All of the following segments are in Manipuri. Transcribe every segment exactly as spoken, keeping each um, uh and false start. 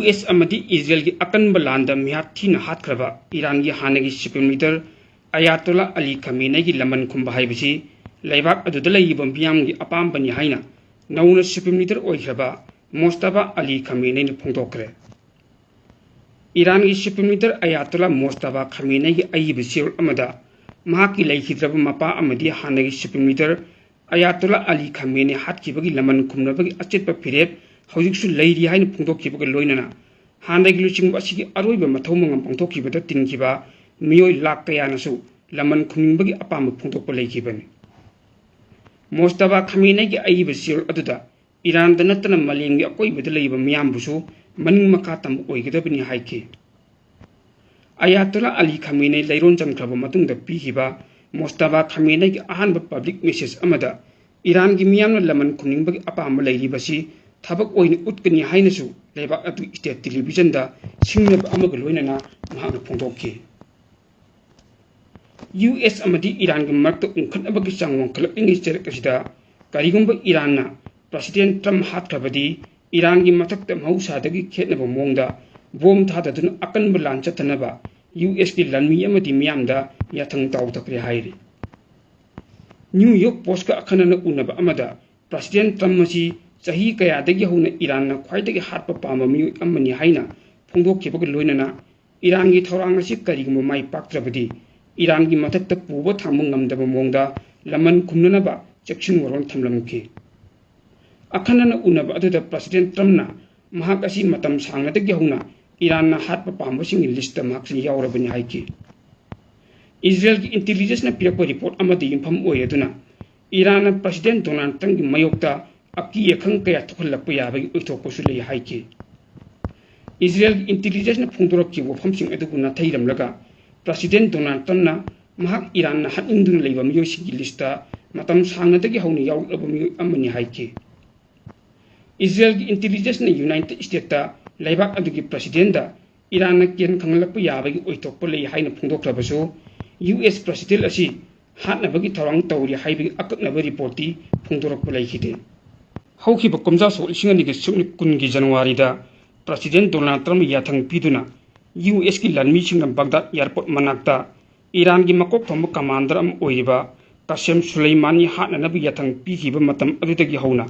ꯌꯨ ꯑꯦꯁ ꯑꯃꯗꯤ ꯏꯖꯔꯦꯜꯒꯤ ꯑꯀꯟꯕ ꯂꯥꯟꯗ ꯃꯤꯍꯥꯠ ꯊꯤꯅ ꯍꯥꯠꯈ꯭ꯔꯕ ꯏꯔꯥꯟꯒꯤ ꯍꯥꯟꯅꯒꯤ ꯁꯨꯄ꯭ꯔꯤꯝ ꯂꯤꯗꯔ ꯑꯌꯥꯇꯣꯂꯥ ꯑꯂꯤ ꯈꯥꯃꯦꯅꯩꯒꯤ ꯂꯃꯟ ꯈꯨꯝꯕ ꯍꯥꯏꯕꯁꯤ ꯂꯩꯕꯥꯛ ꯑꯗꯨꯗ ꯂꯩꯔꯤꯕ ꯃꯤꯌꯥꯝꯒꯤ ꯑꯄꯥꯝꯕꯅꯤ ꯍꯥꯏꯅ ꯅꯧꯅ ꯁꯨꯄ꯭ꯔꯤꯝ ꯂꯤꯗꯔ ꯑꯣꯏꯈ꯭ꯔꯕ ꯃꯣꯁꯇꯥꯕꯥ ꯑꯂꯤ ꯈꯥꯃꯦꯅꯩꯅ ꯐꯣꯡꯗꯣꯛꯈ꯭ꯔꯦ꯫ ꯏꯔꯥꯟꯒꯤ ꯁꯨꯄ꯭ꯔꯤꯝ ꯂꯤꯗꯔ ꯑꯌꯥꯇꯣꯂꯥ ꯃꯣꯁꯇꯥꯕꯥ ꯈꯥꯃꯦꯅꯩꯒꯤ ꯑꯏꯕ ꯆꯦꯔꯣꯜ ꯑꯃꯗ ꯃꯍꯥꯛꯀꯤ ꯂꯩꯈꯤꯗ꯭ꯔꯕ ꯃꯄꯥ ꯑꯃꯗꯤ ꯍꯥꯟꯅꯒꯤ ꯁꯨꯄ꯭ꯔꯤꯝ ꯂꯤꯗꯔ ꯑꯌꯥꯇꯣꯂꯥ ꯑꯂꯤ ꯈꯥꯃꯦꯅꯩ ꯍꯥꯠꯈꯤꯕꯒꯤ ꯂꯃꯟ ꯈꯨꯝꯅꯕꯒꯤ ꯑꯆꯦꯠꯄ ꯐꯤꯔꯦꯞ ꯍꯧꯖꯤꯛꯁꯨ ꯂꯩꯔꯤ ꯍꯥꯏꯅ ꯐꯣꯡꯗꯣꯛꯈꯤꯕꯒ ꯂꯣꯏꯅꯅ ꯍꯥꯟꯅꯒꯤ ꯂꯨꯆꯤꯡꯕ ꯑꯁꯤꯒꯤ ꯑꯔꯣꯏꯕ ꯃꯊꯧ ꯃꯉꯝ ꯄꯥꯡꯊꯣꯛꯈꯤꯕꯗ ꯇꯤꯟꯈꯤꯕ ꯃꯤꯑꯣꯏ ꯂꯥꯈ ꯀꯌꯥꯅꯁꯨ ꯂꯃꯟ ꯈꯨꯝꯅꯤꯡꯕꯒꯤ ꯑꯄꯥꯝꯕ ꯐꯣꯡꯗꯣꯛꯄ ꯂꯩꯈꯤꯕꯅꯤ꯫ ꯃꯣꯁꯇꯥꯕꯥ ꯈꯥꯃꯦꯅꯩꯒꯤ ꯑꯏꯕ ꯆꯦꯔꯣꯜ ꯑꯗꯨꯗ ꯏꯔꯥꯟꯗ ꯅꯠꯇꯅ ꯃꯥꯂꯦꯝꯒꯤ ꯑꯀꯣꯏꯕꯗ ꯂꯩꯔꯤꯕ ꯃꯤꯌꯥꯝꯕꯨꯁꯨ ꯃꯅꯤꯡ ꯃꯈꯥ ꯇꯝꯕ ꯑꯣꯏꯒꯗꯕꯅꯤ ꯍꯥꯏꯈꯤ꯫ ꯑꯌꯥꯇꯣꯂꯥ ꯑꯂꯤ ꯈꯥꯃꯦꯅꯩ ꯂꯩꯔꯣꯟ ꯆꯟꯈ꯭ꯔꯕ ꯃꯇꯨꯡꯗ ꯄꯤꯈꯤꯕ ꯃꯣꯁꯇꯥꯕꯥ ꯈꯥꯃꯦꯅꯩꯒꯤ ꯑꯍꯥꯟꯕ ꯄꯕ꯭ꯂꯤꯛ ꯃꯦꯁꯦꯖ ꯑꯃꯗ ꯏꯔꯥꯟꯒꯤ ꯃꯤꯌꯥꯝꯅ ꯂꯃꯟ ꯈꯨꯝꯅꯤꯡꯕꯒꯤ ꯑꯄꯥꯝꯕ ꯂꯩꯔꯤꯕꯁꯤ ꯊꯕꯛ ꯑꯣꯏꯅ ꯎꯠꯀꯅꯤ ꯍꯥꯏꯅꯁꯨ ꯂꯩꯕꯥꯛ ꯑꯗꯨꯒꯤ ꯁ꯭ꯇꯦꯠ ꯇꯦꯂꯤꯚꯤꯖꯟꯗ ꯁꯤꯡꯅꯕ ꯑꯃꯒ ꯂꯣꯏꯅꯅ ꯃꯍꯥꯛꯅ ꯐꯣꯡꯗꯣꯛꯈꯤ꯫ ꯌꯨ ꯑꯦꯁ ꯑꯃꯗꯤ ꯏꯔꯥꯟꯒꯤ ꯃꯔꯛꯇ ꯎꯪꯈꯠꯅꯕꯒꯤ ꯆꯥꯡ ꯋꯥꯡꯈꯠꯂꯛꯂꯤꯉꯩ ꯆꯩꯔꯛ ꯑꯁꯤꯗ ꯀꯔꯤꯒꯨꯝꯕ ꯏꯔꯥꯟꯅ ꯄ꯭ꯔꯁꯤꯗꯦꯟ ꯇ꯭ꯔꯝꯞ ꯍꯥꯠꯈ꯭ꯔꯕꯗꯤ ꯏꯔꯥꯟꯒꯤ ꯃꯊꯛꯇ ꯃꯍꯧꯁꯥꯗꯒꯤ ꯈꯦꯠꯅꯕ ꯃꯑꯣꯡꯗ ꯕꯣꯝ ꯊꯥꯗꯗꯨꯅ ꯑꯀꯟꯕ ꯂꯥꯟ ꯆꯠꯊꯅꯕ ꯌꯨ ꯑꯦꯁꯀꯤ ꯂꯥꯟꯃꯤ ꯑꯃꯗꯤ ꯃꯤꯌꯥꯝꯗ ꯌꯥꯊꯪ ꯇꯥꯎꯊꯈ꯭ꯔꯦ ꯍꯥꯏꯔꯤ꯫ ꯅ꯭ꯌꯨ ꯌꯣꯔꯛ ꯄꯣꯁꯀ ꯑꯈꯟꯅꯅ ꯎꯅꯕ ꯑꯃꯗ ꯄ꯭ꯔꯁꯤꯗꯦꯟ ꯇ꯭ꯔꯝꯞ ꯑꯁꯤ ꯆꯍꯤ ꯀꯌꯥꯗꯒꯤ ꯍꯧꯅ ꯏꯔꯥꯟꯅ ꯈ꯭ꯋꯥꯏꯗꯒꯤ ꯍꯥꯠꯄ ꯄꯥꯝꯕ ꯃꯤꯑꯣꯏ ꯑꯃꯅꯤ ꯍꯥꯏꯅ ꯐꯣꯡꯗꯣꯛꯈꯤꯕꯒ ꯂꯣꯏꯅꯅ ꯏꯔꯥꯟꯒꯤ ꯊꯧꯔꯥꯡ ꯑꯁꯤ ꯀꯔꯤꯒꯨꯝꯕ ꯃꯥꯏ ꯄꯥꯛꯇ꯭ꯔꯕꯗꯤ ꯏꯔꯥꯟꯒꯤ ꯃꯊꯛꯇ ꯄꯨꯕ ꯊꯥꯡꯕ ꯉꯝꯗꯕ ꯃꯑꯣꯡꯗ ꯂꯃꯟ ꯈꯨꯝꯅꯅꯕ ꯆꯦꯛꯁꯤꯟ ꯋꯥꯔꯣꯜ ꯊꯝꯂꯝꯈꯤ꯫ ꯑꯈꯟꯅꯅ ꯎꯅꯕ ꯑꯗꯨꯗ ꯄ꯭ꯔꯁꯤꯗꯦꯟ ꯇ꯭ꯔꯝꯞꯅ ꯃꯍꯥꯛ ꯑꯁꯤ ꯃꯇꯝ ꯁꯥꯡꯅꯗꯒꯤ ꯍꯧꯅ ꯏꯔꯥꯟꯅ ꯍꯥꯠꯄ ꯄꯥꯝꯕꯁꯤꯡꯒꯤ ꯂꯤꯁꯇ ꯃꯍꯥꯛꯁꯤ ꯌꯥꯎꯔꯕꯅꯤ ꯍꯥꯏꯈꯤ꯫ ꯏꯖꯔꯦꯜꯒꯤ ꯏꯟꯇꯦꯂꯤꯖꯦꯟꯁꯅ ꯄꯤꯔꯛꯄ ꯔꯤꯄꯣꯔꯠ ꯑꯃꯗ ꯌꯨꯝꯐꯝ ꯑꯣꯏꯔꯗꯨꯅ ꯏꯔꯥꯟꯅ ꯄ꯭ꯔꯁꯤꯗꯦꯟ ꯗꯣꯅꯥꯜꯗ ꯇ꯭ꯔꯝꯞꯀꯤ ꯃꯥꯌꯣꯛꯇ ꯑꯀꯤ ꯑꯈꯪ ꯀꯌꯥ ꯊꯣꯛꯍꯜꯂꯛꯄ ꯌꯥꯕꯒꯤ ꯑꯣꯏꯊꯣꯛꯄꯁꯨ ꯂꯩ ꯍꯥꯏꯈꯤ꯫ ꯏꯖꯔꯦꯜꯒꯤ ꯏꯟꯇꯦꯂꯤꯖꯦꯟꯁꯅ ꯐꯣꯡꯗꯣꯔꯛꯈꯤꯕ ꯋꯥꯐꯝꯁꯤꯡ ꯑꯗꯨꯕꯨ ꯅꯥꯊꯩꯔꯝꯂꯒ ꯄ꯭ꯔꯁꯤꯗꯦꯟ ꯗꯣꯅꯥꯜꯗ ꯇ꯭ꯔꯝꯞꯅ ꯃꯍꯥꯛ ꯏꯔꯥꯟꯅ ꯍꯥꯠꯅꯤꯡꯗꯨꯅ ꯂꯩꯕ ꯃꯤꯑꯣꯏꯁꯤꯡꯒꯤ ꯂꯤꯁꯇ ꯃꯇꯝ ꯁꯥꯡꯅꯗꯒꯤ ꯍꯧꯅ ꯌꯥꯎꯔꯛꯂꯕ ꯃꯤꯑꯣꯏ ꯑꯃꯅꯤ ꯍꯥꯏꯈꯤ꯫ ꯏꯖꯔꯦꯜꯒꯤ ꯏꯟꯇꯦꯂꯤꯖꯦꯟꯁꯅ ꯌꯨꯅꯥꯏꯇꯦꯗ ꯁ꯭ꯇꯦꯠꯇ ꯂꯩꯕꯥꯛ ꯑꯗꯨꯒꯤ ꯄ꯭ꯔꯁꯤꯗꯦꯟꯗ ꯏꯔꯥꯟꯅ ꯀꯤꯍꯟ ꯈꯪꯍꯜꯂꯛꯄ ꯌꯥꯕꯒꯤ ꯑꯣꯏꯊꯣꯛꯄ ꯂꯩ ꯍꯥꯏꯅ ꯐꯣꯡꯗꯣꯛꯈ꯭ꯔꯕꯁꯨ ꯌꯨ ꯑꯦꯁ ꯄ꯭ꯔꯁꯤꯗꯦꯟ ꯑꯁꯤ ꯍꯥꯠꯅꯕꯒꯤ ꯊꯧꯔꯥꯡ ꯇꯧꯔꯤ ꯍꯥꯏꯕꯒꯤ ꯑꯀꯛꯅꯕ ꯔꯤꯄꯣꯔꯠꯇꯤ ꯐꯣꯡꯗꯣꯔꯛꯄ ꯂꯩꯈꯤꯗꯦ꯫ ꯍꯧꯈꯤꯕ ꯀꯨꯝꯖꯥ ꯁꯣꯛ ꯂꯤꯁꯤꯡ ꯑꯅꯤꯒ ꯁꯨꯞꯅ ꯀꯨꯟꯒꯤ ꯖꯅꯋꯥꯔꯤꯗ President Donald Trump ꯌꯥꯊꯪ ꯄꯤꯗꯨꯅ ꯌꯨ ꯑꯦꯁꯀꯤ ꯂꯥꯟꯃꯤꯁꯤꯡꯅ ꯕꯒꯗꯥꯗ airport ꯃꯅꯥꯛꯇ ꯏꯔꯥꯟꯒꯤ ꯃꯀꯣꯛ ꯊꯣꯡꯕ commander ꯑꯃ ꯑꯣꯏꯔꯤꯕ ꯀꯥꯁꯦꯝ ꯁꯨꯂꯩꯃꯥꯅꯤ ꯍꯥꯠꯅꯅꯕ ꯌꯥꯊꯪ ꯄꯤꯈꯤꯕ ꯃꯇꯝ ꯑꯗꯨꯗꯒꯤ ꯍꯧꯅ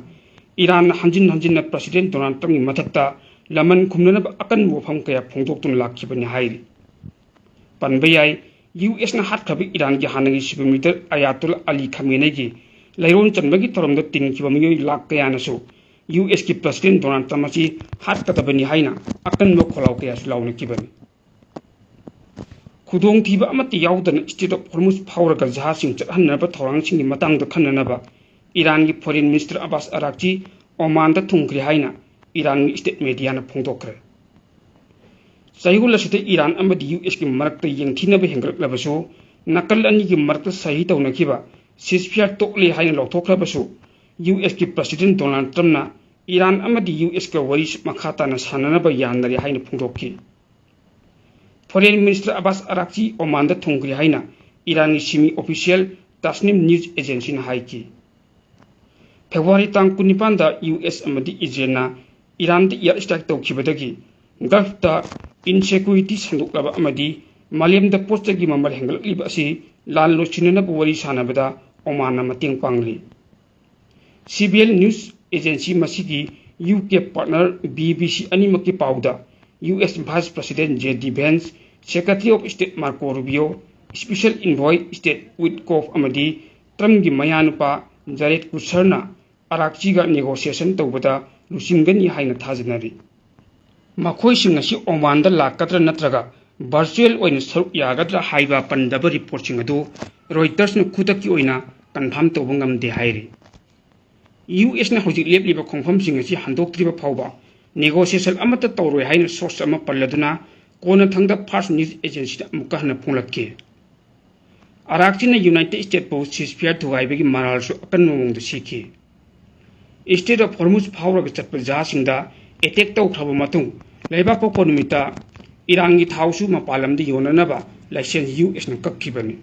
ꯏꯔꯥꯟꯅ ꯍꯟꯖꯤꯟ ꯍꯟꯖꯤꯟꯅ President Donald Trumpꯀꯤ ꯃꯊꯛꯇ ꯂꯃꯟ ꯈꯨꯝꯅꯅꯕ ꯑꯀꯟꯕ ꯋꯥꯐꯝ ꯀꯌꯥ ꯐꯣꯡꯗꯣꯛꯇꯨꯅ ꯂꯥꯛꯈꯤꯕꯅꯤ ꯍꯥꯏꯔꯤ꯫ ꯄꯟꯕ ꯌꯥꯏ, ꯌꯨ ꯑꯦꯁꯅ ꯍꯥꯠꯈ꯭ꯔꯕ ꯏꯔꯥꯟꯒꯤ ꯍꯥꯟꯅꯒꯤ supreme leader ꯑꯌꯥꯇꯣꯜꯂꯥ ꯑꯂꯤ ꯈꯥꯃꯦꯅꯩꯒꯤ ꯂꯩꯔꯣꯟ ꯆꯟꯕꯒꯤ ꯊꯧꯔꯝꯗ ꯇꯤꯟꯈꯤꯕ ꯃꯤꯑꯣꯏ ꯂꯥꯈ ꯀꯌꯥꯅꯁꯨ ꯌꯨ ꯑꯦꯁꯀꯤ President Donald Trump ꯑꯁꯤ ꯍꯥꯠꯀꯗꯕꯅꯤ ꯍꯥꯏꯅ ꯑꯀꯟꯕ ꯈꯣꯜꯂꯥꯎ ꯀꯌꯥꯁꯨ ꯂꯥꯎꯅꯈꯤꯕꯅꯤ꯫ ꯈꯨꯗꯣꯡꯊꯤꯕ ꯑꯃꯠꯇ ꯌꯥꯎꯗꯅ Strait of Hormuz ꯐꯥꯎꯔꯒ ꯖꯍꯥꯖꯁꯤꯡ ꯆꯠꯍꯟꯅꯕ ꯊꯧꯔꯥꯡꯁꯤꯡꯒꯤ ꯃꯇꯥꯡꯗ ꯈꯟꯅꯅꯕ ꯏꯔꯥꯟꯒꯤ Foreign Minister ꯑꯕꯥꯁ ꯑꯔꯥꯛꯆꯤ ꯑꯣꯃꯥꯟꯗ ꯊꯨꯡꯈ꯭ꯔꯦ ꯍꯥꯏꯅ ꯏꯔꯥꯟꯒꯤ state mediaꯅ ꯐꯣꯡꯗꯣꯛꯈ꯭ꯔꯦ꯫ ꯆꯌꯣꯜ ꯑꯁꯤꯗ ꯏꯔꯥꯟ ꯑꯃꯗꯤ ꯌꯨ ꯑꯦꯁꯀꯤ ꯃꯔꯛꯇ ꯌꯦꯡꯊꯤꯅꯕ ꯍꯦꯟꯒꯠꯂꯛꯂꯕꯁꯨ, ꯅꯥꯀꯜ ꯑꯅꯤꯒꯤ ꯃꯔꯛꯇ ꯁꯍꯤ ꯇꯧꯅꯈꯤꯕ ceasefire ꯇꯣꯛꯂꯦ ꯍꯥꯏꯅ ꯂꯧꯊꯣꯛꯈ꯭ꯔꯕꯁꯨ, ꯌꯨ ꯑꯦꯁꯀꯤ President Donald Trumpꯅ ꯏꯔꯥꯟ ꯑꯃꯗꯤ ꯌꯨ ꯑꯦꯁꯀ ꯋꯥꯔꯤ ꯃꯈꯥ ꯇꯥꯅ ꯁꯥꯟꯅꯅꯕ ꯌꯥꯅꯔꯦ ꯍꯥꯏꯅ ꯐꯣꯡꯗꯣꯛꯈꯤ꯫ Foreign Minister ꯑꯕꯥꯁ ꯑꯔꯥꯛꯆꯤ ꯑꯣꯃꯥꯟꯗ ꯊꯨꯡꯈ꯭ꯔꯦ ꯍꯥꯏꯅ ꯏꯔꯥꯟꯒꯤ semi official Tasnim news agencyꯅ ꯍꯥꯏꯈꯤ꯫ February ꯇꯥꯡ ꯀꯨꯟꯅꯤꯄꯥꯟꯗ ꯌꯨ ꯑꯦꯁ ꯑꯃꯗꯤ ꯏꯖꯔꯦꯜꯅ ꯏꯔꯥꯟꯗ air strike ꯇꯧꯈꯤꯕꯗꯒꯤ Gulfꯇ insecurity ꯁꯟꯗꯣꯛꯂꯕ ꯑꯃꯗꯤ ꯃꯥꯂꯦꯝꯗ ꯄꯣꯠ ꯆꯩꯒꯤ ꯃꯃꯜ ꯍꯦꯟꯒꯠꯂꯛꯂꯤꯕ ꯑꯁꯤ ꯂꯥꯟ ꯂꯣꯏꯁꯤꯟꯅꯅꯕ ꯋꯥꯔꯤ ꯁꯥꯟꯅꯕꯗ ꯑꯣꯃꯥꯟꯅ ꯃꯇꯦꯡ ꯄꯥꯡꯂꯤ꯫ C B L news agency ꯃꯁꯤꯒꯤ U K partner B B C ꯑꯅꯤꯃꯛꯀꯤ ꯄꯥꯎꯗ, U S Vice President J D Vance, Secretary of State Marco Rubio, Special Envoy State Witkoff ꯑꯃꯗꯤ Trumpꯀꯤ ꯃꯌꯥꯅꯨꯄꯥ Jared Kushnerꯅ ꯑꯔꯥꯛꯆꯤꯒ negotiation ꯇꯧꯕꯗ ꯂꯨꯆꯤꯡꯒꯅꯤ ꯍꯥꯏꯅ ꯊꯥꯖꯅꯔꯤ꯫ ꯃꯈꯣꯏꯁꯤꯡ ꯑꯁꯤ ꯑꯣꯃꯥꯟꯗ ꯂꯥꯛꯀꯗ꯭ꯔꯥ ꯅꯠꯇ꯭ꯔꯒ virtual ꯑꯣꯏꯅ ꯁꯔꯨꯛ ꯌꯥꯒꯗ꯭ꯔꯥ ꯍꯥꯏꯕ ꯄꯟꯗꯕ reportꯁꯤꯡ ꯑꯗꯨ Reutersꯅ ꯈꯨꯗꯛꯀꯤ ꯑꯣꯏꯅ confirm ꯇꯧꯕ ꯉꯝꯗꯦ ꯍꯥꯏꯔꯤ꯫ ꯌꯨ ꯑꯦꯁꯅ ꯍꯧꯖꯤꯛ ꯂꯦꯞꯂꯤꯕ ꯈꯣꯡꯐꯝꯁꯤꯡ ꯑꯁꯤ ꯍꯟꯗꯣꯛꯇ꯭ꯔꯤꯕ ꯐꯥꯎꯕ negotiation ꯑꯃꯠꯇ ꯇꯧꯔꯣꯏ ꯍꯥꯏꯅ source ꯑꯃ ꯄꯜꯂꯗꯨꯅ ꯀꯣꯟꯅꯊꯪꯗ Fars news agencyꯗ ꯑꯃꯨꯛꯀ ꯍꯟꯅ ꯐꯣꯡꯂꯛꯈꯤ꯫ ꯑꯔꯥꯛꯆꯤꯅ United Statesꯄꯨ ceasefire ꯊꯨꯒꯥꯏꯕꯒꯤ ꯃꯔꯥꯜꯁꯨ ꯑꯀꯟꯕ ꯃꯑꯣꯡꯗ ꯁꯤꯈꯤ꯫ Strait of Hormuz ꯐꯥꯎꯔꯒ ꯆꯠꯄ ꯖꯍꯥꯖꯁꯤꯡꯗ attack ꯇꯧꯈ꯭ꯔꯕ ꯃꯇꯨꯡ, ꯂꯩꯕꯥꯛ ꯄꯣꯛꯄ ꯅꯨꯃꯤꯠꯇ ꯏꯔꯥꯟꯒꯤ ꯊꯥꯎꯁꯨ ꯃꯄꯥꯟ ꯂꯝꯗ ꯌꯣꯟꯅꯅꯕ license ꯌꯨ ꯑꯦꯁꯅ ꯀꯛꯈꯤꯕꯅꯤ꯫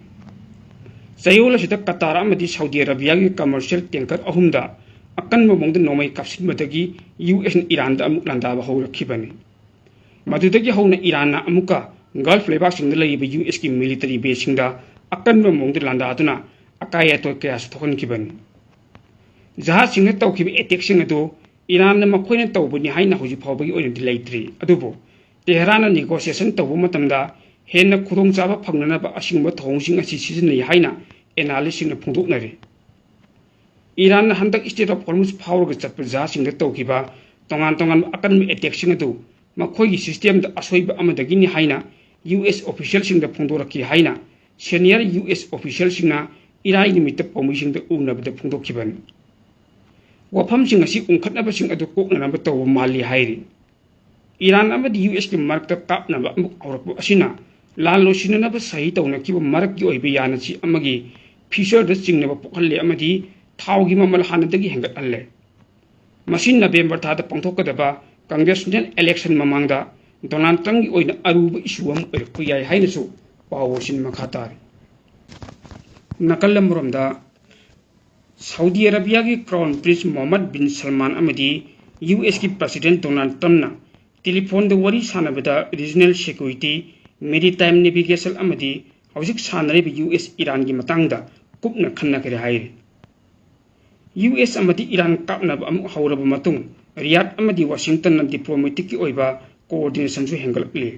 ꯆꯌꯣꯜ ꯑꯁꯤꯗ ꯀꯇꯥꯔ ꯑꯃꯗꯤ ꯁꯥꯎꯗꯤ ꯑꯔꯥꯕꯤꯌꯥꯒꯤ commercial tanker ꯑꯍꯨꯝꯗ ꯑꯀꯟꯕ ꯃꯑꯣꯡꯗ ꯅꯣꯡꯃꯩ ꯀꯥꯞꯁꯤꯟꯕꯗꯒꯤ ꯌꯨ ꯑꯦꯁꯅ ꯏꯔꯥꯟꯗ ꯑꯃꯨꯛ ꯂꯥꯟꯗꯥꯕ ꯍꯧꯔꯛꯈꯤꯕꯅꯤ꯫ ꯃꯗꯨꯗꯒꯤ ꯍꯧꯅ ꯏꯔꯥꯟꯅ ꯑꯃꯨꯛꯀ ꯒꯜꯐ ꯂꯩꯕꯥꯛꯁꯤꯡꯗ ꯂꯩꯔꯤꯕ ꯌꯨ ꯑꯦꯁꯀꯤ ꯃꯤꯂꯤꯇꯔꯤ ꯕꯦꯁꯁꯤꯡꯗ ꯑꯀꯟꯕ ꯃꯑꯣꯡꯗ ꯂꯥꯟꯗꯥꯗꯨꯅ ꯑꯀꯥꯏ ꯑꯇꯣꯏ ꯀꯌꯥꯁꯨ ꯊꯣꯛꯍꯟꯈꯤꯕꯅꯤ꯫ ꯖꯍꯥꯖꯁꯤꯡꯗ ꯇꯧꯈꯤꯕ ꯑꯦꯇꯦꯛꯁꯤꯡ ꯑꯗꯨ ꯏꯔꯥꯟꯅ ꯃꯈꯣꯏꯅ ꯇꯧꯕꯅꯤ ꯍꯥꯏꯅ ꯍꯧꯖꯤꯛ ꯐꯥꯎꯕꯒꯤ ꯑꯣꯏꯅꯗꯤ ꯂꯩꯇ꯭ꯔꯤ꯫ ꯑꯗꯨꯕꯨ ꯇꯦꯍꯔꯥꯟꯅ ꯅꯦꯒꯣꯁꯤꯌꯦꯁꯟ ꯇꯧꯕ ꯃꯇꯝꯗ ꯍꯦꯟꯅ ꯈꯨꯗꯣꯡꯆꯥꯕ ꯐꯪꯅꯅꯕ ꯑꯁꯤꯒꯨꯝꯕ ꯊꯧꯑꯣꯡꯁꯤꯡ ꯑꯁꯤ ꯁꯤꯖꯤꯟꯅꯩ ꯍꯥꯏꯅ ꯑꯦꯅꯥꯂꯤꯁꯁꯤꯡꯅ ꯐꯣꯡꯗꯣꯛꯅꯔꯤ꯫ ꯏꯔꯥꯟꯅ ꯍꯟꯗꯛ ꯁ꯭ꯇꯦꯠ ꯑꯣꯐ ꯍꯣꯔꯃꯨꯖ ꯐꯥꯎꯔꯒ ꯆꯠꯄ ꯖꯍꯥꯖꯁꯤꯡꯗ ꯇꯧꯈꯤꯕ ꯇꯣꯉꯥꯟ ꯇꯣꯉꯥꯟꯕ ꯑꯀꯟꯕ ꯑꯦꯇꯦꯛꯁꯤꯡ ꯑꯗꯨ ꯃꯈꯣꯏꯒꯤ ꯁꯤꯁꯇꯦꯝꯗ ꯑꯁꯣꯏꯕ ꯑꯃꯗꯒꯤꯅꯤ ꯍꯥꯏꯅ ꯌꯨ ꯑꯦꯁ ꯑꯣꯐꯤꯁꯤꯌꯦꯜꯁꯤꯡꯗ ꯐꯣꯡꯗꯣꯔꯛꯈꯤ ꯍꯥꯏꯅ ꯁꯦꯅꯤꯌꯔ ꯌꯨ ꯑꯦꯁ ꯑꯣꯐꯤꯁꯤꯌꯦꯜꯁꯤꯡꯅ ꯏꯔꯥꯏ ꯅꯨꯃꯤꯠꯇ ꯄꯥꯎꯃꯤꯁꯤꯡꯗ ꯎꯅꯕꯗ ꯐꯣꯡꯗꯣꯛꯈꯤꯕꯅꯤ꯫ ꯋꯥꯐꯝꯁꯤꯡ ꯑꯁꯤ ꯎꯪꯈꯠꯅꯕꯁꯤꯡ ꯑꯗꯨ ꯀꯣꯛꯅꯅꯕ ꯇꯧꯕ ꯃꯥꯜꯂꯤ ꯍꯥꯏꯔꯤ꯫ ꯏꯔꯥꯟ ꯑꯃꯗꯤ ꯌꯨ ꯑꯦꯁꯀꯤ ꯃꯔꯛꯇ ꯀꯥꯞꯅꯕ ꯑꯃꯨꯛ ꯍꯧꯔꯛꯄ ꯑꯁꯤꯅ ꯂꯥꯟ ꯂꯣꯏꯁꯤꯟꯅꯅꯕ ꯁꯍꯤ ꯇꯧꯅꯈꯤꯕ ꯃꯔꯛꯀꯤ ꯑꯣꯏꯕ ꯌꯥꯅꯁꯤ ꯑꯃꯒꯤ ꯐ꯭ꯌꯨꯆꯔꯗ ꯆꯤꯡꯅꯕ ꯄꯣꯛꯍꯜꯂꯦ ꯑꯃꯗꯤ ꯊꯥꯎꯒꯤ ꯃꯃꯜ ꯍꯥꯟꯅꯗꯒꯤ ꯍꯦꯟꯒꯠꯍꯜꯂꯦ꯫ ꯃꯁꯤ ꯅꯕꯦꯝꯕꯔ ꯊꯥꯗ ꯄꯥꯡꯊꯣꯛꯀꯗꯕ ꯀꯪꯒ꯭ꯔꯦꯁꯅꯦꯜ ꯏꯂꯦꯛꯁꯟ ꯃꯃꯥꯡꯗ ꯗꯣꯅꯥꯜꯗ ꯇ꯭ꯔꯝꯞꯀꯤ ꯑꯣꯏꯅ ꯑꯔꯨꯕ ꯏꯁꯨ ꯑꯃ ꯑꯣꯏꯔꯛꯄ ꯌꯥꯏ ꯍꯥꯏꯅꯁꯨ ꯄꯥꯎ ꯑꯁꯤꯅ ꯃꯈꯥ ꯇꯥꯔꯤ꯫ ꯅꯥꯀꯜ ꯑꯃꯔꯣꯝꯗ ꯁꯥꯎꯗꯤ ꯑꯔꯥꯕꯤꯌꯥꯒꯤ ꯀ꯭ꯔꯥꯎꯟ ꯄ꯭ꯔꯤꯟꯁ ꯃꯣꯍꯝꯃꯗ ꯕꯤꯟ ꯁꯜꯃꯥꯟ ꯑꯃꯗꯤ ꯌꯨ ꯑꯦꯁꯀꯤ ꯄ꯭ꯔꯁꯤꯗꯦꯟꯠ ꯗꯣꯅꯥꯜꯗ ꯇ꯭ꯔꯝꯞꯅ ꯇꯦꯂꯤꯐꯣꯟꯗ ꯋꯥꯔꯤ ꯁꯥꯟꯅꯕꯗ ꯔꯤꯖꯅꯦꯜ ꯁꯦꯀ꯭ꯌꯨꯔꯤꯇꯤ, ꯃꯦꯔꯤꯇꯥꯏꯝ ꯅꯦꯚꯤꯒꯦꯁꯟ ꯑꯃꯗꯤ ꯍꯧꯖꯤꯛ ꯁꯥꯟꯅꯔꯤꯕ ꯌꯨ ꯑꯦꯁ ꯏꯔꯥꯟꯒꯤ ꯃꯇꯥꯡꯗ ꯀꯨꯞꯅ ꯈꯟꯅꯈ꯭ꯔꯦ ꯍꯥꯏꯔꯤ꯫ ꯌꯨ ꯑꯦꯁ ꯑꯃꯗꯤ ꯏꯔꯥꯟ ꯀꯥꯞꯅꯕ ꯑꯃꯨꯛ ꯍꯧꯔꯕ ꯃꯇꯨꯡ ꯔꯤꯌꯥꯗ ꯑꯃꯗꯤ ꯋꯥꯁꯤꯡꯇꯟꯅ ꯗꯤꯄ꯭ꯂꯣꯃꯦꯇꯤꯛꯀꯤ ꯑꯣꯏꯕ ꯀꯣꯑꯣꯔꯗꯤꯅꯦꯁꯟꯁꯨ ꯍꯦꯟꯒꯠꯂꯛꯂꯤ꯫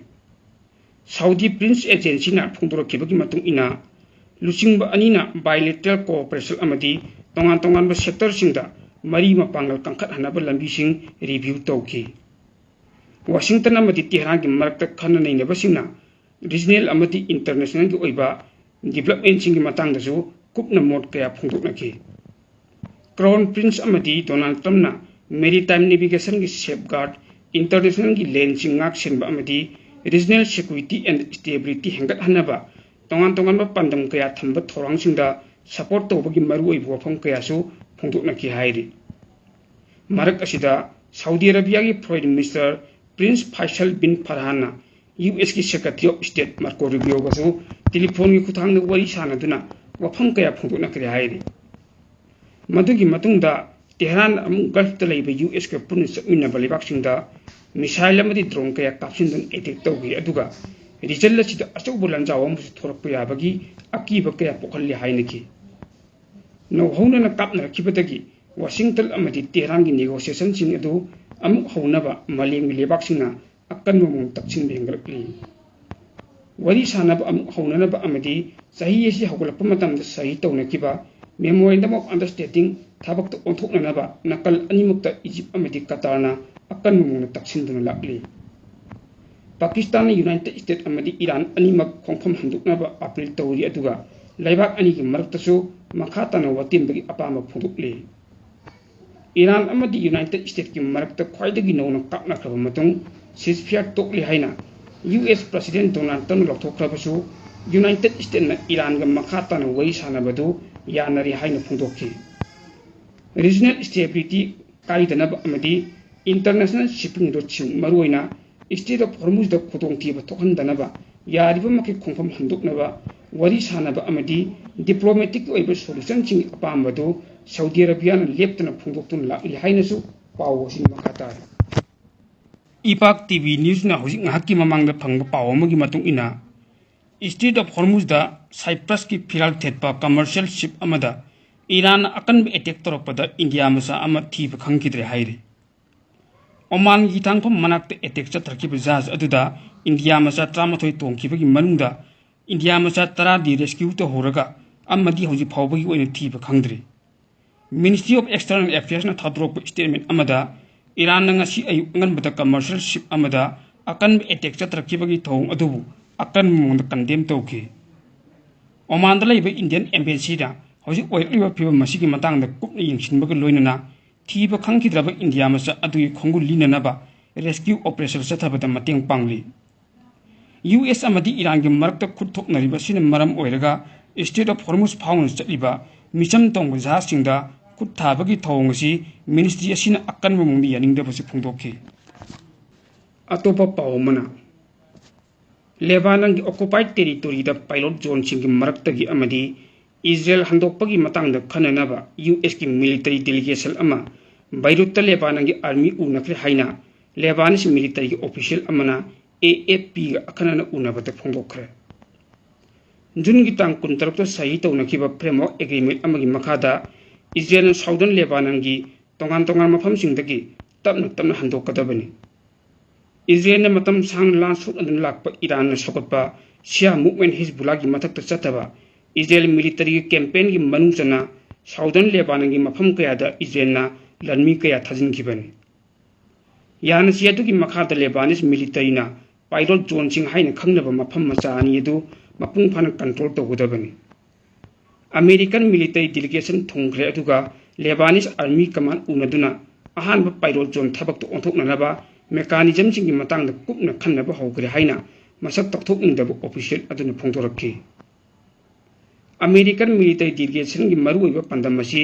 ꯁꯥꯎꯗꯤ ꯄ꯭ꯔꯤꯟꯁ ꯑꯦꯖꯦꯟꯁꯤꯅ ꯐꯣꯡꯗꯣꯔꯛꯈꯤꯕꯒꯤ ꯃꯇꯨꯡ ꯏꯟꯅ, ꯂꯨꯆꯤꯡꯕ ꯑꯅꯤꯅ ꯕꯥꯏꯂꯦꯇꯔꯦꯜ ꯀꯣꯑꯣꯄꯔꯦꯁꯟ ꯑꯃꯗꯤ ꯇꯣꯉꯥꯟ ꯇꯣꯉꯥꯟꯕ ꯁꯦꯛꯇꯔꯁꯤꯡꯗ ꯃꯔꯤ ꯃꯄꯥꯡꯒꯜ ꯀꯟꯈꯠꯍꯟꯅꯕ ꯂꯝꯕꯤꯁꯤꯡ ꯔꯤꯚꯤꯌꯨ ꯇꯧꯈꯤ꯫ ꯋꯥꯁꯤꯡꯇꯟ ꯑꯃꯗꯤ ꯇꯦꯍꯔꯥꯟꯒꯤ ꯃꯔꯛꯇ ꯈꯟꯅ ꯅꯩꯅꯕꯁꯤꯡꯅ ꯔꯤꯖꯅꯦꯜ ꯑꯃꯗꯤ ꯏꯟꯇꯔꯅꯦꯁꯅꯦꯜꯒꯤ ꯑꯣꯏꯕ ꯗꯤꯕ꯭ꯂꯞꯃꯦꯟꯁꯤꯡꯒꯤ ꯃꯇꯥꯡꯗꯁꯨ ꯀꯨꯞꯅ ꯃꯣꯠ ꯀꯌꯥ ꯐꯣꯡꯗꯣꯛꯅꯈꯤ꯫ ꯀ꯭ꯔꯥꯎꯟ ꯄ꯭ꯔꯤꯟꯁ ꯑꯃꯗꯤ ꯗꯣꯅꯥꯜꯗ ꯇ꯭ꯔꯝꯞꯅ ꯃꯦꯔꯤꯇꯥꯏꯝ ꯅꯦꯚꯤꯒꯦꯁꯟꯒꯤ ꯁꯦꯐꯒꯥꯔꯗ, ꯏꯟꯇꯔꯅꯦꯁꯅꯦꯜꯒꯤ ꯂꯦꯟꯁꯤꯡ ꯉꯥꯛ ꯁꯦꯟꯕ ꯑꯃꯗꯤ ꯔꯤꯖꯅꯦꯜ ꯁꯦꯀ꯭ꯌꯨꯔꯤꯇꯤ ꯑꯦꯟ ꯁ꯭ꯇꯦꯕꯤꯂꯤꯇꯤ ꯍꯦꯟꯒꯠꯍꯟꯅꯕ ꯇꯣꯉꯥꯟ ꯇꯣꯉꯥꯟꯕ ꯄꯥꯟꯗꯝ ꯀꯌꯥ ꯊꯝꯕ ꯊꯧꯔꯥꯡꯁꯤꯡꯗ ꯁꯄꯣꯔꯠ ꯇꯧꯕꯒꯤ ꯃꯔꯨꯑꯣꯏꯕ ꯋꯥꯐꯝ ꯀꯌꯥꯁꯨ ꯐꯣꯡꯗꯣꯛꯅꯈꯤ ꯍꯥꯏꯔꯤ꯫ ꯃꯔꯛ ꯑꯁꯤꯗ ꯁꯥꯎꯗꯤ ꯑꯔꯥꯕꯤꯌꯥꯒꯤ foreign minister prince Faisal bin ꯐꯔꯍꯥꯟꯅ ꯌꯨ ꯑꯦꯁꯀꯤ ꯁꯦꯀ꯭ꯔꯦꯇꯔꯤ ꯑꯣꯐ ꯁ꯭ꯇꯦꯠ ꯃꯥꯔꯀꯣ ꯔꯨꯕꯤꯌꯣꯒꯁꯨ ꯇꯦꯂꯤꯐꯣꯟꯒꯤ ꯈꯨꯠꯊꯥꯡꯗ ꯋꯥꯔꯤ ꯁꯥꯅꯗꯨꯅ ꯋꯥꯐꯝ ꯀꯌꯥ ꯐꯣꯡꯗꯣꯛꯅꯈ꯭ꯔꯦ ꯍꯥꯏꯔꯤ꯫ ꯃꯗꯨꯒꯤ ꯃꯇꯨꯡꯗ ꯇꯦꯍꯔꯥꯟ ꯑꯃꯁꯨꯡ ꯒꯜꯐꯇ ꯂꯩꯕ ꯌꯨ ꯑꯦꯁꯀ ꯄꯨꯟꯅ ꯆꯠꯃꯤꯟꯅꯕ ꯂꯩꯕꯥꯛꯁꯤꯡꯗ missile ꯑꯃꯗꯤ drone ꯀꯌꯥ ꯀꯥꯞꯁꯤꯟꯗꯨꯅ attack ꯇꯧꯈꯤ, ꯑꯗꯨꯒ result ꯑꯁꯤꯗ ꯑꯆꯧꯕ ꯂꯥꯟꯖꯥꯎ ꯑꯃꯁꯨ ꯊꯣꯛꯂꯛꯄ ꯌꯥꯕꯒꯤ ꯑꯀꯤꯕ ꯀꯌꯥ ꯄꯣꯛꯍꯜꯂꯤ ꯍꯥꯏꯅꯈꯤ꯫ ꯅꯧꯍꯧꯅꯅ ꯀꯥꯞꯅꯔꯛꯈꯤꯕꯗꯒꯤ ꯋꯥꯁꯤꯡꯇꯟ ꯑꯃꯗꯤ ꯇꯦꯍꯔꯥꯟꯒꯤ negotiationꯁꯤꯡ ꯑꯗꯨ ꯑꯃꯨꯛ ꯍꯧꯅꯕ ꯃꯥꯂꯦꯝꯒꯤ ꯂꯩꯕꯥꯛꯁꯤꯡꯅ ꯑꯀꯟꯕ ꯃꯑꯣꯡꯗ ꯇꯛꯁꯤꯟꯕ ꯍꯦꯟꯒꯠꯂꯛꯂꯤ꯫ ꯋꯥꯔꯤ ꯁꯥꯅꯕ ꯑꯃꯨꯛ ꯍꯧꯅꯅꯕ ꯑꯃꯗꯤ ꯆꯍꯤ ꯑꯁꯤ ꯍꯧꯒꯠꯂꯛꯄ ꯃꯇꯝꯗ ꯁꯍꯤ ꯇꯧꯅꯈꯤꯕ Memorandum of Understanding ꯊꯕꯛꯇ ꯑꯣꯟꯊꯣꯛꯅꯅꯕ ꯅꯥꯀꯜ ꯑꯅꯤꯃꯛꯇ ꯏꯖꯤꯞ ꯑꯃꯗꯤ ꯀꯇꯥꯔꯅ ꯑꯀꯟꯕ ꯃꯑꯣꯡꯗ ꯇꯛꯁꯤꯟꯗꯨꯅ ꯂꯥꯛꯂꯤ꯫ ꯄꯥꯀꯤꯁꯇꯥꯟꯅ ꯌꯨꯅꯥꯏꯇꯦꯗ ꯁ꯭ꯇꯦꯠ ꯑꯃꯗꯤ ꯏꯔꯥꯟ ꯑꯅꯤꯃꯛ ꯈꯣꯡꯐꯝ ꯍꯟꯗꯣꯛꯅꯕ appeal ꯇꯧꯔꯤ, ꯑꯗꯨꯒ ꯂꯩꯕꯥꯛ ꯑꯅꯤꯒꯤ ꯃꯔꯛꯇꯁꯨ ꯃꯈꯥ ꯇꯥꯅ ꯋꯥꯇꯦꯝꯕꯒꯤ ꯑꯄꯥꯝꯕ ꯐꯣꯡꯗꯣꯛꯂꯤ꯫ ꯏꯔꯥꯟ ꯑꯃꯗꯤ ꯌꯨꯅꯥꯏꯇꯦꯗ ꯁ꯭ꯇꯦꯠꯀꯤ ꯃꯔꯛꯇ ꯈ꯭ꯋꯥꯏꯗꯒꯤ ꯅꯧꯅ ꯀꯥꯞꯅꯈ꯭ꯔꯕ ꯃꯇꯨꯡ ceasefire ꯇꯣꯛꯂꯦ ꯍꯥꯏꯅ ꯌꯨ ꯑꯦꯁ President Donald Trumpꯅ ꯂꯥꯎꯊꯣꯛꯈ꯭ꯔꯕꯁꯨ, ꯌꯨꯅꯥꯏꯇꯦꯗ ꯁ꯭ꯇꯦꯠꯅ ꯏꯔꯥꯟꯒ ꯃꯈꯥ ꯇꯥꯅ ꯋꯥꯔꯤ ꯁꯥꯅꯕꯗꯨ ꯌꯥꯅꯔꯤ ꯍꯥꯏꯅ ꯐꯣꯡꯗꯣꯛꯈꯤ꯫ Regional stability ꯀꯥꯏꯗꯅꯕ ꯑꯃꯗꯤ international shipping routeꯁꯤꯡ, ꯃꯔꯨꯑꯣꯏꯅ Strait of Hormuzꯗ ꯈꯨꯗꯣꯡꯊꯤꯕ ꯊꯣꯛꯍꯟꯗꯅꯕ ꯌꯥꯔꯤꯕ ꯃꯈꯩ ꯈꯣꯡꯐꯝ ꯍꯟꯗꯣꯛꯅꯕ ꯋꯥꯔꯤ ꯁꯥꯅꯕ ꯑꯃꯗꯤ diplomatic ꯑꯣꯏꯕ solutionꯁꯤꯡꯒꯤ ꯑꯄꯥꯝꯕꯗꯨ ꯁꯥꯎꯗꯤ ꯑꯔꯥꯕꯤꯌꯥꯅ ꯂꯦꯞꯇꯅ ꯐꯣꯡꯗꯣꯛꯇꯨꯅ ꯂꯥꯛꯂꯤ ꯍꯥꯏꯅꯁꯨ ꯄꯥꯎ ꯑꯁꯤꯅ ꯃꯈꯥ ꯇꯥꯔꯤ꯫ ꯏꯄꯥꯛ T V Newsꯅ ꯍꯧꯖꯤꯛ ꯉꯥꯏꯍꯥꯛꯀꯤ ꯃꯃꯥꯡꯗ ꯐꯪꯕ ꯄꯥꯎ ꯑꯃꯒꯤ ꯃꯇꯨꯡ ꯏꯟꯅ, Strait of Hormuzꯗ Cyprusꯀꯤ ꯐꯤꯔꯥꯜ ꯊꯦꯠꯄ commercial ship ꯑꯃꯗ ꯏꯔꯥꯟꯅ ꯑꯀꯟꯕ attack ꯇꯧꯔꯛꯄꯗ ꯏꯟꯗꯤꯌꯥ ꯃꯆꯥ ꯑꯃ ꯊꯤꯕ ꯈꯪꯈꯤꯗ꯭ꯔꯦ ꯍꯥꯏꯔꯤ꯫ ꯑꯣꯃꯥꯟꯒꯤ ꯍꯤꯊꯥꯡꯐꯝ ꯃꯅꯥꯛꯇ attack ꯆꯠꯊꯔꯛꯈꯤꯕ ꯖꯍꯥꯖ ꯑꯗꯨꯗ ꯏꯟꯗꯤꯌꯥ ꯃꯆꯥ ꯇꯔꯥꯃꯥꯊꯣꯏ ꯇꯣꯡꯈꯤꯕꯒꯤ ꯃꯅꯨꯡꯗ ꯏꯟꯗꯤꯌꯥ ꯃꯆꯥ ꯇꯔꯥꯗꯤ rescue ꯇꯧꯍꯧꯔꯒ ꯑꯃꯗꯤ ꯍꯧꯖꯤꯛ ꯐꯥꯎꯕꯒꯤ ꯑꯣꯏꯅ ꯊꯤꯕ ꯈꯪꯗ꯭ꯔꯤ꯫ Ministry of External Affairsꯅ ꯊꯥꯗꯣꯔꯛꯄ statement ꯑꯃꯗ ꯏꯔꯥꯟꯅ ꯉꯁꯤ ꯑꯌꯨꯛ ꯑꯉꯟꯕꯗ commercial ship ꯑꯃꯗ ꯑꯀꯟꯕ attack ꯆꯠꯊꯔꯛꯈꯤꯕꯒꯤ ꯊꯧꯑꯣꯡ ꯑꯗꯨꯕꯨ ꯑꯀꯟꯕ ꯃꯑꯣꯡꯗ condemn ꯇꯧꯈꯤ꯫ ꯑꯣꯃꯥꯟꯗ ꯂꯩꯕ Indian Embassyꯗ ꯍꯧꯖꯤꯛ ꯑꯣꯏꯔꯛꯂꯤꯕ ꯐꯤꯕꯝ ꯑꯁꯤꯒꯤ ꯃꯇꯥꯡꯗ ꯀꯨꯞꯅ ꯌꯦꯡꯁꯤꯟꯕꯒ ꯂꯣꯏꯅꯅ ꯊꯤꯕ ꯈꯪꯈꯤꯗ꯭ꯔꯕ ꯏꯟꯗꯤꯌꯥ ꯃꯆꯥ ꯑꯗꯨꯒꯤ ꯈꯣꯡꯒꯨꯜ ꯂꯤꯅꯅꯕ rescue operation ꯆꯠꯊꯕꯗ ꯃꯇꯦꯡ ꯄꯥꯡꯂꯤ꯫ ꯌꯨ ꯑꯦꯁ ꯑꯃꯗꯤ ꯏꯔꯥꯟꯒꯤ ꯃꯔꯛꯇ ꯈꯨꯠ ꯊꯣꯛꯅꯔꯤꯕ ꯑꯁꯤꯅ ꯃꯔꯝ ꯑꯣꯏꯔꯒ Strait of Hormuz ꯐꯥꯎꯅ ꯆꯠꯂꯤꯕ ꯃꯤꯆꯝ ꯇꯣꯡꯕ ꯖꯍꯥꯖꯁꯤꯡꯗ ꯈꯨꯠ ꯊꯥꯕꯒꯤ ꯊꯧꯑꯣꯡ ꯑꯁꯤ ministry ꯑꯁꯤꯅ ꯑꯀꯟꯕ ꯃꯑꯣꯡꯗ ꯌꯥꯅꯤꯡꯗꯕꯁꯨ ꯐꯣꯡꯗꯣꯛꯈꯤ꯫ ꯑꯇꯣꯞꯄ ꯄꯥꯎ ꯑꯃꯅ, ꯂꯦꯕꯥꯅꯟꯒꯤ occupied territoryꯗ pilot zoneꯁꯤꯡꯒꯤ ꯃꯔꯛꯇꯒꯤ ꯑꯃꯗꯤ ꯏꯖꯔꯦꯜ ꯍꯟꯗꯣꯛꯄꯒꯤ ꯃꯇꯥꯡꯗ ꯈꯟꯅꯅꯕ ꯌꯨ ꯑꯦꯁꯀꯤ ꯃꯤꯂꯤꯇꯔꯤ ꯗꯦꯂꯤꯒꯦꯁꯟ ꯑꯃ ꯕꯩꯔꯨꯠꯇ ꯂꯦꯕꯥꯅꯟꯒꯤ ꯑꯥꯔꯃꯤ ꯎꯅꯈ꯭ꯔꯦ ꯍꯥꯏꯅ ꯂꯦꯕꯥꯅꯤꯁ ꯃꯤꯂꯤꯇꯔꯤꯒꯤ ꯑꯣꯐꯤꯁꯤꯌꯦꯜ ꯑꯃꯅ ꯑꯦ ꯑꯦꯐ ꯄꯤꯒ ꯑꯈꯟꯅꯅ ꯎꯅꯕꯗ ꯐꯣꯡꯗꯣꯛꯈ꯭ꯔꯦ꯫ ꯖꯨꯟꯒꯤ ꯇꯥꯡ ꯀꯨꯟꯇꯔꯨꯛꯇ ꯁꯍꯤ ꯇꯧꯅꯈꯤꯕ ꯐ꯭ꯔꯦꯝꯋꯥꯔꯛ ꯑꯦꯒ꯭ꯔꯤꯃꯦꯟ ꯑꯃꯒꯤ ꯃꯈꯥꯗ ꯏꯖꯔꯦꯜꯅ ꯁꯥꯎꯗꯔꯟ ꯂꯦꯕꯥꯅꯟꯒꯤ ꯇꯣꯉꯥꯟ ꯇꯣꯉꯥꯟꯕ ꯃꯐꯝꯁꯤꯡꯗꯒꯤ ꯇꯞꯅ ꯇꯞꯅ ꯍꯟꯗꯣꯛꯀꯗꯕꯅꯤ꯫ ꯏꯖꯔꯦꯜꯅ ꯃꯇꯝ ꯁꯥꯡꯅ ꯂꯥꯟ ꯁꯣꯛꯅꯗꯨꯅ ꯂꯥꯛꯄ ꯏꯔꯥꯟꯅ ꯁꯧꯒꯠꯄ ꯁꯤꯌꯥ ꯃꯨꯚꯃꯦꯟ ꯍꯤꯖꯕꯨꯜꯂꯥꯒꯤ ꯃꯊꯛꯇ ꯆꯠꯊꯕ ꯏꯖꯔꯦꯜ ꯃꯤꯂꯤꯇꯔꯤꯒꯤ ꯀꯦꯝꯄꯦꯟꯒꯤ ꯃꯅꯨꯡ ꯆꯟꯅ ꯁꯥꯎꯗꯔꯟ ꯂꯦꯕꯥꯅꯟꯒꯤ ꯃꯐꯝ ꯀꯌꯥꯗ ꯏꯖꯔꯦꯜꯅ ꯂꯥꯟꯃꯤ ꯀꯌꯥ ꯊꯥꯖꯤꯟꯈꯤꯕꯅꯤ꯫ ꯌꯥꯅꯆꯦ ꯑꯗꯨꯒꯤ ꯃꯈꯥꯗ ꯂꯦꯕꯥꯅꯤꯁ ꯃꯤꯂꯤꯇꯔꯤꯅ ꯄꯥꯏꯂꯣꯠ ꯖꯣꯟꯁꯤꯡ ꯍꯥꯏꯅ ꯈꯪꯅꯕ ꯃꯐꯝ ꯃꯆꯥ ꯑꯅꯤ ꯑꯗꯨ ꯃꯄꯨꯡ ꯐꯥꯅ ꯀꯟꯇ꯭ꯔꯣꯜ ꯇꯧꯒꯗꯕꯅꯤ꯫ ꯑꯃꯦꯔꯤꯀꯟ ꯃꯤꯂꯤꯇꯔꯤ ꯗꯦꯂꯤꯒꯦꯁꯟ ꯊꯨꯡꯈ꯭ꯔꯦ, ꯑꯗꯨꯒ ꯂꯦꯕꯥꯅꯤꯁ ꯑꯥꯔꯃꯤ ꯀꯃꯥꯟ ꯎꯅꯗꯨꯅ ꯑꯍꯥꯟꯕ ꯄꯥꯏꯂꯣꯠ ꯖꯣꯟ ꯊꯕꯛꯇ ꯑꯣꯟꯊꯣꯛꯅꯅꯕ ꯃꯦꯀꯥꯅꯤꯖꯝꯁꯤꯡꯒꯤ ꯃꯇꯥꯡꯗ ꯀꯨꯞꯅ ꯈꯟꯅꯕ ꯍꯧꯈ꯭ꯔꯦ ꯍꯥꯏꯅ ꯃꯁꯛ ꯇꯥꯛꯊꯣꯛꯅꯤꯡꯗꯕ ꯑꯣꯐꯤꯁꯤꯌꯦꯜ ꯑꯗꯨꯅ ꯐꯣꯡꯗꯣꯔꯛꯈꯤ꯫ ꯑꯃꯦꯔꯤꯀꯟ ꯃꯤꯂꯤꯇꯔꯤ ꯗꯦꯂꯤꯒꯦꯁꯟꯒꯤ ꯃꯔꯨꯑꯣꯏꯕ ꯄꯥꯟꯗꯝ ꯑꯁꯤ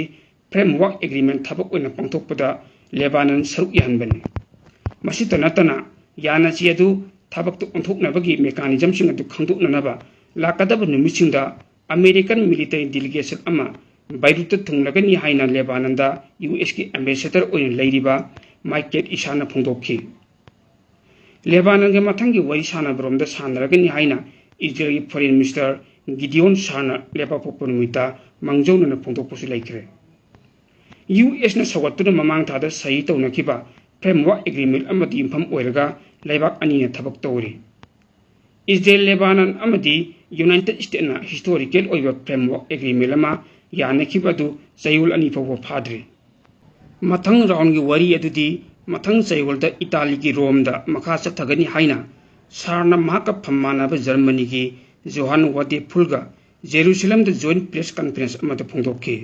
ꯐ꯭ꯔꯦꯝꯋꯥꯔꯛ ꯑꯦꯒ꯭ꯔꯤꯃꯦꯟ ꯊꯕꯛ ꯑꯣꯏꯅ ꯄꯥꯡꯊꯣꯛꯄꯗ ꯂꯦꯕꯥꯅꯟ ꯁꯔꯨꯛ ꯌꯥꯍꯟꯕꯅꯤ꯫ ꯃꯁꯤꯇ ꯅꯠꯇꯅ, ꯌꯥꯅꯆꯦ ꯑꯗꯨ ꯊꯕꯛꯇ ꯑꯣꯟꯊꯣꯛꯅꯕꯒꯤ ꯃꯦꯀꯥꯅꯤꯖꯝꯁꯤꯡ ꯑꯗꯨ ꯈꯪꯗꯣꯛꯅꯅꯕ ꯂꯥꯛꯀꯗꯕ ꯅꯨꯃꯤꯠꯁꯤꯡꯗ ꯑꯃꯦꯔꯤꯀꯟ ꯃꯤꯂꯤꯇꯔꯤ ꯗꯦꯂꯤꯒꯦꯁꯟ ꯑꯃ ꯕꯩꯔꯨꯠꯇ ꯊꯨꯡꯂꯒꯅꯤ ꯍꯥꯏꯅ ꯂꯦꯕꯥꯅꯟꯗ ꯌꯨ ꯑꯦꯁꯀꯤ ꯑꯦꯝꯕꯦꯁꯦꯗꯔ ꯑꯣꯏꯅ ꯂꯩꯔꯤꯕ ꯃꯥꯏꯀꯦꯜ ꯏꯁꯥꯅ ꯐꯣꯡꯗꯣꯛꯈꯤ꯫ ꯂꯦꯕꯥꯅꯟꯒ ꯃꯊꯪꯒꯤ ꯋꯥꯔꯤ ꯁꯥꯟꯅꯕꯔꯣꯝꯗ ꯁꯥꯟꯅꯔꯒꯅꯤ ꯍꯥꯏꯅ ꯏꯖꯔꯦꯜꯒꯤ ꯐꯣꯔꯦꯟ ꯃꯤꯅꯤꯁꯇꯔ ꯒꯤꯗꯤꯌꯣꯟ ꯁꯥꯔꯅ ꯂꯩꯕꯥꯛꯄꯣꯛꯄ ꯅꯨꯃꯤꯠꯇ ꯃꯥꯡꯖꯧꯅꯅ ꯐꯣꯡꯗꯣꯛꯄꯁꯨ ꯂꯩꯈ꯭ꯔꯦ꯫ ꯌꯨ ꯑꯦꯁꯅ ꯁꯧꯒꯠꯇꯨꯅ ꯃꯃꯥꯡ ꯊꯥꯗ ꯁꯍꯤ ꯇꯧꯅꯈꯤꯕ ꯐ꯭ꯔꯦꯝꯋꯥꯔꯛ ꯑꯦꯒ꯭ꯔꯤꯃꯦꯟ ꯑꯃꯗ ꯌꯨꯝꯐꯝ ꯑꯣꯏꯔꯒ ꯂꯩꯕꯥꯛ ꯑꯅꯤꯅ ꯊꯕꯛ ꯇꯧꯔꯤ꯫ ꯏꯖꯔꯦꯜ, ꯂꯦꯕꯥꯅꯟ ꯑꯃꯗꯤ ꯌꯨꯅꯥꯏꯇꯦꯗ ꯁ꯭ꯇꯦꯠꯅ ꯍꯤꯁꯇꯣꯔꯤꯀꯦꯜ ꯑꯣꯏꯕ ꯐ꯭ꯔꯦꯝꯋꯥꯔꯛ ꯑꯦꯒ꯭ꯔꯤꯃꯦꯟ ꯑꯃ ꯌꯥꯅꯈꯤꯕ ꯑꯗꯨ ꯆꯌꯣꯜ ꯑꯅꯤ ꯐꯥꯎꯕ ꯐꯥꯗ꯭ꯔꯤ꯫ ꯃꯊꯪ ꯔꯥꯎꯟꯒꯤ ꯋꯥꯔꯤ ꯑꯗꯨꯗꯤ ꯃꯊꯪ ꯆꯌꯣꯜꯗ ꯏꯇꯥꯂꯤꯒꯤ ꯔꯣꯝꯗ ꯃꯈꯥ ꯆꯠꯊꯒꯅꯤ ꯍꯥꯏꯅ ꯁꯥꯔꯅ ꯃꯍꯥꯛꯀ ꯐꯝ ꯃꯥꯟꯅꯕ ꯖꯔꯃꯅꯤꯒꯤ ꯖꯣꯍꯥꯟ ꯋꯥꯗꯦꯐꯨꯜꯒ ꯖꯦꯔꯨꯁꯂꯝꯗ ꯖꯣꯏꯟꯠ ꯄ꯭ꯔꯦꯁ ꯀꯟꯐꯔꯦꯟꯁ ꯑꯃꯗ ꯐꯣꯡꯗꯣꯛꯈꯤ꯫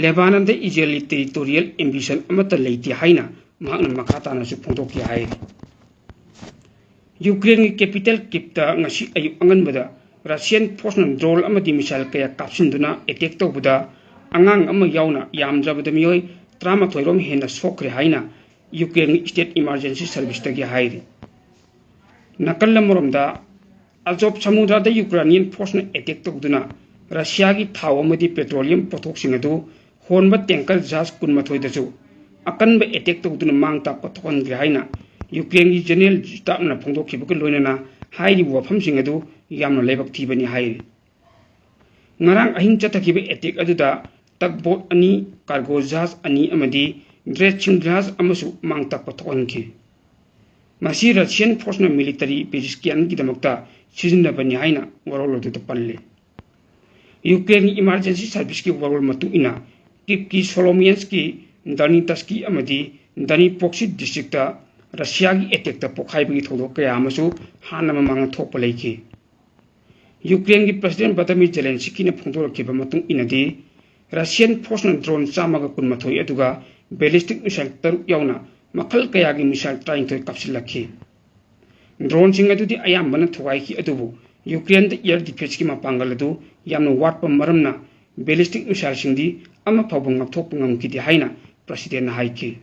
ꯂꯦꯕꯥꯅꯟꯗ ꯏꯖꯔꯦꯜꯒꯤ ꯇꯦꯔꯤꯇꯣꯔꯤꯌꯦꯜ ꯑꯦꯝꯕꯤꯁꯟ ꯑꯃꯠꯇ ꯂꯩꯇꯦ ꯍꯥꯏꯅ ꯃꯍꯥꯛꯅ ꯃꯈꯥ ꯇꯥꯅꯁꯨ ꯐꯣꯡꯗꯣꯛꯈꯤ ꯍꯥꯏꯔꯤ꯫ ꯌꯨꯀ꯭ꯔꯦꯟꯒꯤ ꯀꯦꯄꯤꯇꯦꯜ ꯀꯤꯞꯇ ꯉꯁꯤ ꯑꯌꯨꯛ ꯑꯉꯟꯕꯗ ꯔꯁꯤꯌꯟ ꯐꯣꯔꯁꯅ ꯗ꯭ꯔꯣꯟ ꯑꯃꯗꯤ ꯃꯤꯁꯥꯏꯜ ꯀꯌꯥ ꯀꯥꯞꯁꯤꯟꯗꯨꯅ ꯑꯦꯇꯦꯛ ꯇꯧꯕꯗ ꯑꯉꯥꯡ ꯑꯃ ꯌꯥꯎꯅ ꯌꯥꯝꯗ꯭ꯔꯕꯗ ꯃꯤꯑꯣꯏ ꯇꯔꯥꯃꯥꯊꯣꯏ ꯔꯣꯝ ꯍꯦꯟꯅ ꯁꯣꯛꯈ꯭ꯔꯦ ꯍꯥꯏꯅ ꯌꯨꯀ꯭ꯔꯦꯟꯒꯤ ꯁ꯭ꯇꯦꯠ ꯏꯃꯥꯔꯖꯦꯟꯁꯤ ꯁꯔꯚꯤꯁꯇꯒꯤ ꯍꯥꯏꯔꯤ꯫ ꯅꯥꯀꯜ ꯑꯃꯔꯣꯝꯗ, ꯑꯖꯣꯞ ꯁꯃꯨꯗ꯭ꯔꯗ ꯌꯨꯀ꯭ꯔꯥꯅꯤꯌꯟ ꯐꯣꯔꯁꯅ ꯑꯦꯇꯦꯛ ꯇꯧꯗꯨꯅ ꯔꯁꯤꯌꯥꯒꯤ ꯊꯥꯎ ꯑꯃꯗꯤ ꯄꯦꯇ꯭ꯔꯣꯂꯤꯌꯝ ꯄꯣꯠꯊꯣꯛꯁꯤꯡ ꯑꯗꯨ ꯍꯣꯟꯕ ꯇꯦꯡꯀꯔ ꯖꯍꯥꯖ ꯀꯨꯟꯃꯥꯊꯣꯏꯗꯁꯨ ꯑꯀꯟꯕ ꯑꯦꯇꯦꯛ ꯇꯧꯗꯨꯅ ꯃꯥꯡ ꯇꯥꯛꯄ ꯊꯣꯛꯍꯟꯈ꯭ꯔꯦ ꯍꯥꯏꯅ ꯌꯨꯀ꯭ꯔꯦꯟꯒꯤ ꯖꯦꯅꯔꯦꯜ ꯁ꯭ꯇꯥꯐꯅ ꯐꯣꯡꯗꯣꯛꯈꯤꯕꯒ ꯂꯣꯏꯅꯅ ꯍꯥꯏꯔꯤꯕ ꯋꯥꯐꯝꯁꯤꯡ ꯑꯗꯨ ꯌꯥꯝꯅ ꯂꯥꯏꯕꯛ ꯊꯤꯕꯅꯤ ꯍꯥꯏꯔꯤ꯫ ꯉꯔꯥꯡ ꯑꯍꯤꯡ ꯆꯠꯊꯈꯤꯕ ꯑꯦꯇꯦꯛ ꯑꯗꯨꯗ ꯇꯒꯕꯣꯠ ꯑꯅꯤ, ꯀꯥꯔꯒꯣ ꯖꯍꯥꯖ ꯑꯅꯤ ꯑꯃꯗꯤ ꯗ꯭ꯔꯦꯠꯁꯤꯡ ꯖꯍꯥꯖ ꯑꯃꯁꯨ ꯃꯥꯡ ꯇꯥꯛꯄ ꯊꯣꯛꯍꯟꯈꯤ꯫ ꯃꯁꯤ ꯔꯁꯤꯌꯟ ꯐꯣꯔꯁꯅ ꯃꯤꯂꯤꯇꯔꯤ ꯕꯦꯖꯤꯁꯀꯤꯌꯥꯟꯒꯤꯗꯃꯛꯇ ꯁꯤꯖꯤꯟꯅꯕꯅꯤ ꯍꯥꯏꯅ ꯋꯥꯔꯣꯜ ꯑꯗꯨꯗ ꯄꯜꯂꯤ꯫ ꯌꯨꯀ꯭ꯔꯦꯟꯒꯤ ꯏꯃꯥꯔꯖꯦꯟꯁꯤ ꯁꯥꯔꯚꯤꯁꯀꯤ ꯋꯥꯔꯣꯜ ꯃꯇꯨꯡ ꯏꯟꯅ, ꯀꯤꯞꯀꯤ ꯁꯣꯂꯣꯃꯤꯌꯟꯁꯀꯤ ꯗꯅꯤꯇꯁꯀꯤ ꯑꯃꯗꯤ ꯗꯅꯤꯄꯣꯛꯁꯤ ꯗꯤꯁꯇ꯭ꯔꯤꯛꯇ ꯔꯁꯤꯌꯥꯒꯤ ꯑꯦꯇꯦꯛꯇ ꯄꯣꯛꯈꯥꯏꯕꯒꯤ ꯊꯧꯗꯣꯛ ꯀꯌꯥ ꯑꯃꯁꯨ ꯍꯥꯟꯅ ꯃꯃꯥꯡꯗ ꯊꯣꯛꯄ ꯂꯩꯈꯤ꯫ ꯌꯨꯀ꯭ꯔꯦꯟꯒꯤ ꯄ꯭ꯔꯁꯤꯗꯦꯟ ꯚ꯭ꯂꯥꯗꯤꯃꯤꯔ ꯖꯦꯂꯦꯟꯁꯀꯤꯅ ꯐꯣꯡꯗꯣꯔꯛꯈꯤꯕ ꯃꯇꯨꯡ ꯏꯟꯅꯗꯤ, ꯔꯁꯤꯌꯟ ꯐꯣꯔꯁꯅ ꯗ꯭ꯔꯣꯟ ꯆꯥꯝꯃꯒ ꯀꯨꯟꯃꯥꯊꯣꯏ ꯑꯗꯨꯒ ꯕꯦꯂꯤꯁꯇꯤꯛ ꯃꯤꯁꯥꯏꯜ ꯇꯔꯨꯛ ꯌꯥꯎꯅ ꯃꯈꯜ ꯀꯌꯥꯒꯤ ꯃꯤꯁꯥꯏꯜ ꯇꯔꯥꯅꯤꯊꯣꯏ ꯀꯥꯞꯁꯤꯜꯂꯛꯈꯤ꯫ ꯗ꯭ꯔꯣꯟꯁꯤꯡ ꯑꯗꯨꯗꯤ ꯑꯌꯥꯝꯕꯅ ꯊꯨꯒꯥꯏꯈꯤ, ꯑꯗꯨꯕꯨ ꯌꯨꯀ꯭ꯔꯦꯟꯗ ꯑꯦꯌꯔ ꯗꯤꯐꯦꯟꯁꯀꯤ ꯃꯄꯥꯡꯒꯜ ꯑꯗꯨ ꯌꯥꯝꯅ ꯋꯥꯠꯄ ꯃꯔꯝꯅ ꯕꯦꯂꯤꯁꯇꯤꯛ ꯃꯤꯁꯥꯏꯜꯁꯤꯡꯗꯤ ꯑꯃ ꯐꯥꯎꯕ ꯉꯥꯛꯊꯣꯛꯄ ꯉꯝꯈꯤꯗꯦ ꯍꯥꯏꯅ ꯄ꯭ꯔꯁꯤꯗꯦꯟꯅ ꯍꯥꯏꯈꯤ꯫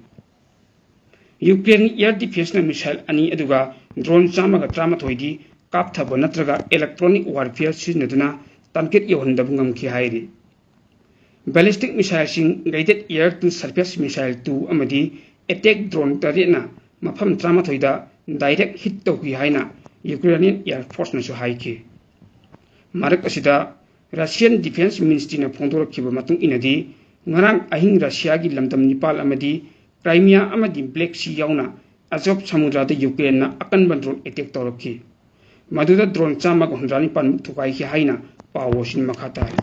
ꯌꯨꯀ꯭ꯔꯦꯟꯒꯤ ꯑꯦꯌꯔ ꯗꯤꯐꯦꯟꯁꯅ ꯃꯤꯁꯥꯏꯜ ꯑꯅꯤ ꯑꯗꯨꯒ ꯗ꯭ꯔꯣꯟ ꯆꯥꯝꯃꯒ ꯇꯔꯥꯃꯥꯊꯣꯏꯗꯤ ꯀꯥꯞꯊꯕ ꯅꯠꯇ꯭ꯔꯒ ꯏꯂꯦꯛꯇ꯭ꯔꯣꯅꯤꯛ ꯋꯥꯔꯐꯤꯌꯔ ꯁꯤꯖꯤꯟꯅꯗꯨꯅ ꯇꯥꯔꯒꯦꯠ ꯌꯧꯍꯟꯗꯕ ꯉꯝꯈꯤ ꯍꯥꯏꯔꯤ꯫ Ballistic ꯃꯤꯁꯥꯏꯜꯁꯤꯡ, guided air to surface missile two ꯑꯃꯗꯤ ꯑꯦꯇꯦꯛ ꯗ꯭ꯔꯣꯟ ꯇꯔꯦꯠꯅ ꯃꯐꯝ ꯇꯔꯥꯃꯥꯊꯣꯏꯗ ꯗꯥꯏꯔꯦꯛ ꯍꯤꯠ ꯇꯧꯈꯤ ꯍꯥꯏꯅ ꯌꯨꯀ꯭ꯔꯦꯅꯤꯌꯟ ꯑꯦꯌꯔ ꯐꯣꯔꯁꯅꯁꯨ ꯍꯥꯏꯈꯤ꯫ ꯃꯔꯛ ꯑꯁꯤꯗ, ꯔꯁꯤꯌꯟ ꯗꯤꯐꯦꯟꯁ ꯃꯤꯅꯤꯁꯇ꯭ꯔꯤꯅ ꯐꯣꯡꯗꯣꯔꯛꯈꯤꯕ ꯃꯇꯨꯡ ꯏꯟꯅꯗꯤ, ꯉꯔꯥꯡ ꯑꯍꯤꯡ ꯔꯁꯤꯌꯥꯒꯤ ꯂꯝꯗꯝ ꯅꯤꯄꯥꯜ ꯑꯃꯗꯤ ꯀ꯭ꯔꯥꯏꯃꯤꯌꯥ ꯑꯃꯗꯤ ꯕ꯭ꯂꯦꯛ ꯁꯤ ꯌꯥꯎꯅ ꯑꯖꯣꯞ ꯁꯃꯨꯗ꯭ꯔꯗ ꯌꯨꯀ꯭ꯔꯦꯟꯅ ꯑꯀꯟꯕ ꯗ꯭ꯔꯣꯟ ꯑꯦꯇꯦꯛ ꯇꯧꯔꯛꯈꯤ꯫ ꯃꯗꯨꯗ ꯗ꯭ꯔꯣꯟ ꯆꯥꯝꯃꯒ ꯍꯨꯝꯗ꯭ꯔꯥ ꯅꯤꯄꯥꯟꯃꯨꯛ ꯊꯨꯒꯥꯏꯈꯤ ꯍꯥꯏꯅ ꯄꯥꯎ ꯑꯁꯤꯅ ꯃꯈꯥ ꯇꯥꯔꯤ꯫